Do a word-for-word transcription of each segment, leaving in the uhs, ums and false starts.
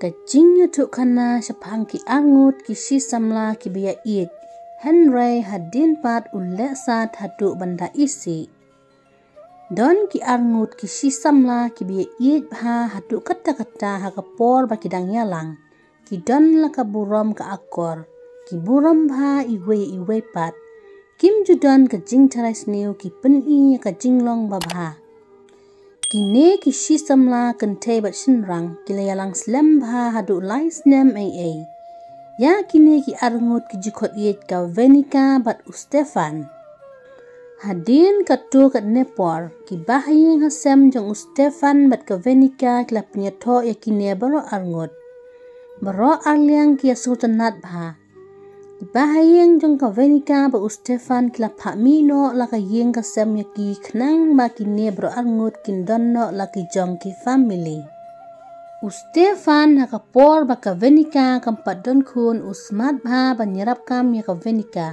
Ka jingïathuhkhana shaphang ki arngut ki shi samla kiba ïaieit, hynrei hadien pat u leh sat haduh ban da isih. Don ki arngut ki shi samla kiba ïaieit bha haduh katta katta ha ka por ba ki dang ïalang. Ki don la ka burom ka akor, ki burom bha iwei iwei pat. Kim ju don ka jingtharai sniew, ki pyni ïa ka jinglong babha. Kine ki shi samla kynthei bad shynrang ki la ïalang slem bha haduh lai snem ei ei. Ïa kine ki arngut ki ju khot ïeit ka Venika bad u Stefan. Hadien katto katne por, ki bahaïing hasem jong u Stefan bad ka Venika ki la pynïathoh ïa kine baroh arngut. Baroh arliang ki ïasngewtynnat bha. Ki bahaïing jong ka Venika bad u Stefan ki la phah mih noh la ka ïing ka sem ïa ki, khnang ba kine baroh arngut kin don noh la ki jong ki family. U Stefan ha ka por ba ka Venika kam pat don khun u smat bha ban ïarap kam ïa ka Venika.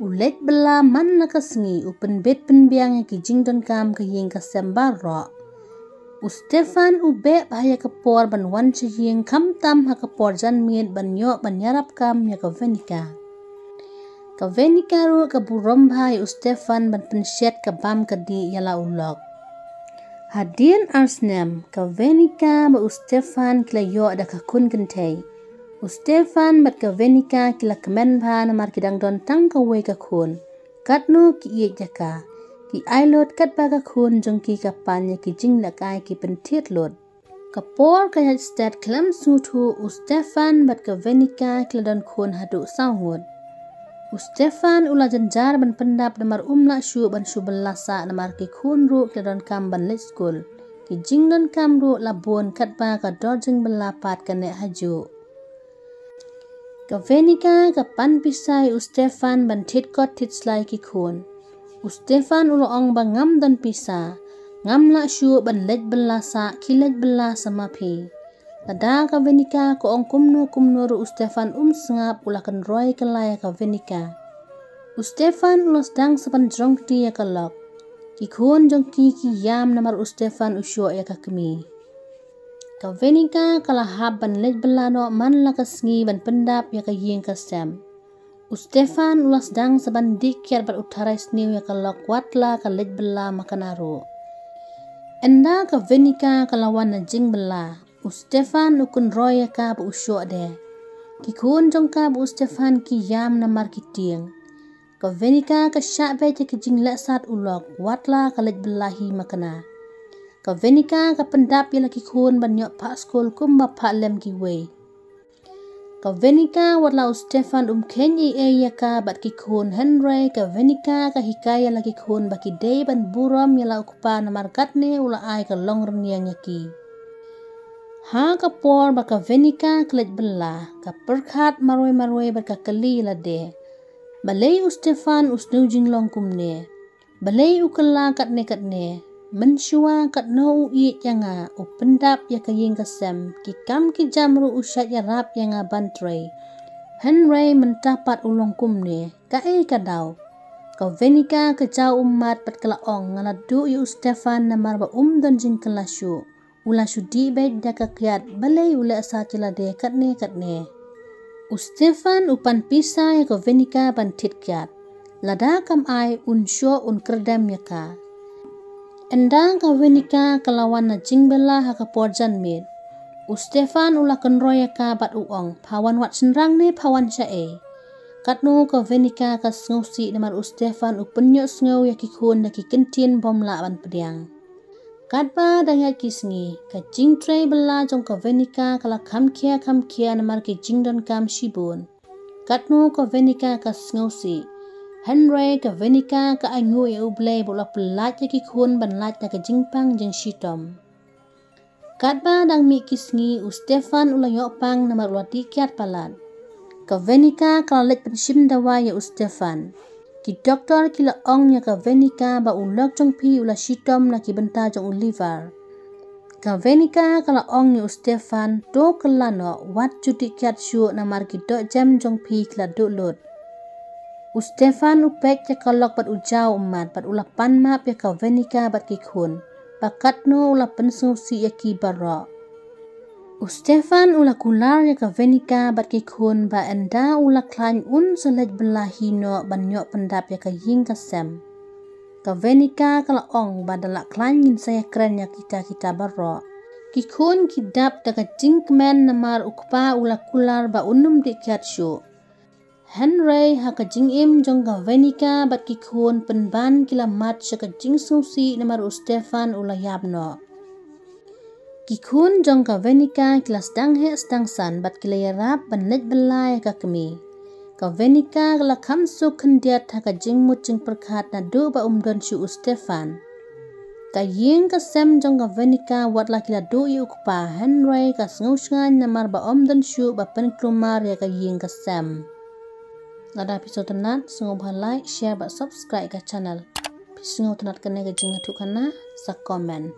U leit bylla man la ka sngi, u pynbit pynbiang ïa ki jingdonkam ka ïing ka sem baroh. U Stefan u beh bha ïa ka por ban wan sha ïing, khamtam ha ka por janmiet ban ïoh ban ïarap kam ïa ka Venika. Ka Venika ruh ka burom bha ïa u Stefan ban pynshet ka bam ka dih ïa la u lok. Hadien ar snem, ka Venika bad u Stefan ki la ïoh da ka khun kynthei. U Stefan bad ka Venika ki la kmen bha namar ki dang don tang kawei ka khun. Katno ki ïeit ïa ka. Ki ai lut katba ka khun jong ki ka pan ïa ki jinglehkai ki pynthied lut. Ka por ka ïaid stet khlem sngewthuh, u Stefan bad ka Venika ki la don khun haduh saw ngut. U Stefan u la jynjar ban pyndap namar um lah shuh ban shu bylla sah namar ki khun ruh ki la donkam ban leit skul. Ki jingdonkam ruh la bun katba ka dor jingbylla pat ka neh hajuh. Ka Venika ka pan pisa ïa u Stefan ban thied kot thied slai ki khun. U Stefan u la ong ba ngam don pisa, ngam lah shuh ban leit bylla sah, khie leit bylla sah ma phi. Lada ka Venika ka ong kumno kumno ruh u Stefan um sngap, u la kynroi kylla ïa ka Venika. U Stefan u la sdang sa ban jrong kti ïa ka lok. Ki khun jong ki ki ïam namar u Stefan u shoh ïa ka kmie. Ka Venika ka la hap ban leit bylla noh man la ka sngi ban pyndap ïa ka ïing ka sem. U Stefan u la sdang sa ban dih kiad bad u tharai sniew ïa ka lok wat la ka leit bylla makna ruh. Ynda ka Venika ka la wan na jingbylla, u Stefan u kynroi ïa ka ba u shoh de. Ki khun jong ka bad u Stefan ki ïam namar ki tieng. Ka Venika ka shah beit ïa ki jingleh sat u lok, wat la ka leit bylla hi makna. Ka Venika ka pyndap ïa la ki khun ban ïoh phah skul kumba phah lem kiwei. Ka Venika wat la u Stefan um kheiñ ei ei ïa ka bad ki khun, hynrei ka Venika ka hikai ïa la ki khun ba ki dei ban burom ïa la u kpa namar katne u la ai ka longrynïeng ïa ki. Ha ka por ba ka Venika ka leit bylla, ka pyrkhat marwei marwei bad ka kylli ïa lade. Balei u Stefan u sngew jinglong kumne? Balei u kylla katne katne? Mynshuwa katno u ïeit ïa nga, u pyndap ïa ka ïing ka sem, ki kam ki jam ruh u shait ïarap ïa nga ban trei. Hynrei mynta pat u long kumne, kaei ka daw? Ka Venika ka jaw ummat bad ka la ong, nga la duh ïa u Stefan namar ba um don jingkylla shuh. U la shu dih beit da ka kiad, balei u leh sat ïa lade katne katne. U Stefan u pan pisa ïa ka Venika ban thied kiad. Lada kam ai, un shoh un kyrdem ïa ka. Ynda ka Venika ka la wan na jingbylla ha ka por janmiet, u Stefan u la kynroi ïa ka bad u ong, pha wan wad shynrang ne pha wan shaei? Katno ka Venika ka sngewsih namar u Stefan u pynïohsngew ïa ki khun da ki kyntien bym lah ban pdiang. Katba dang ïaid ki sngi, ka jingtrei bylla jong ka Venika ka la kham khia kham khia namar ki jingdonkam shibun. Katno ka Venika ka sngewsih. Hynrei ka Venika ka ainguh ïa U Blei ba u la pyllait ïa ki khun ban lait na ka jingpang jingshitom. Katba dang mih ki sngi, u Stefan u la ïoh pang namar u la dih kiad palat. Ka Venika ka la leit pynshim dawai ïa u Stefan. Ki doktor ki la ong ïa ka Venika ba u lok jong phi u la shitom na ki bynta jong u liver. Ka Venika ka la ong ïa u Stefan, to kylla noh, wat ju dih kiad shuh namar ki dohjem jong phi ki la duh lut. U Stefan u peit ïa ka lok bad u jaw ummat bad u la pan map ïa ka Venika bad ki khun. Ba katno u la pynsngewsih ïa ki baroh. U Stefan u la kular ïa ka Venika bad ki khun ba ynda u la khlaiñ un sa leit bylla hi noh ban ïoh pyndap ïa ka ïing ka sem. Ka Venika ka la ong ba da la khlaiñ ngin sa ïakren ïa kita kita baroh. Ki khun ki dap da ka jingkmen namar u kpa u la kular ba un ym dih kiad shuh. Hynrei ha ka jingim jong ka Venika bad ki khun pynban ki la mad sha ka jingsngewsih namar u Stefan u la ïap noh. Ki khun jong ka Venika ki la sdang heh sdang san bad ki la ïarap ban leit bylla ïa ka kmie. Ka Venika ka la kham suk khyndiat ha ka jingmut jingpyrkhat naduh ba um don shuh u Stefan. Ka ïing ka sem jong ka Venika wat la ki la duh ïa u kpa, hynrei ka sngew shngaiñ namar ba um don shuh ba pynkulmar ïa ka ïing ka sem. Lada phi sngewtynnat, sngewbha like, share bad subscribe ka channel. Phi sngewtynnat kane ka jingïathuhkhana, sa comment.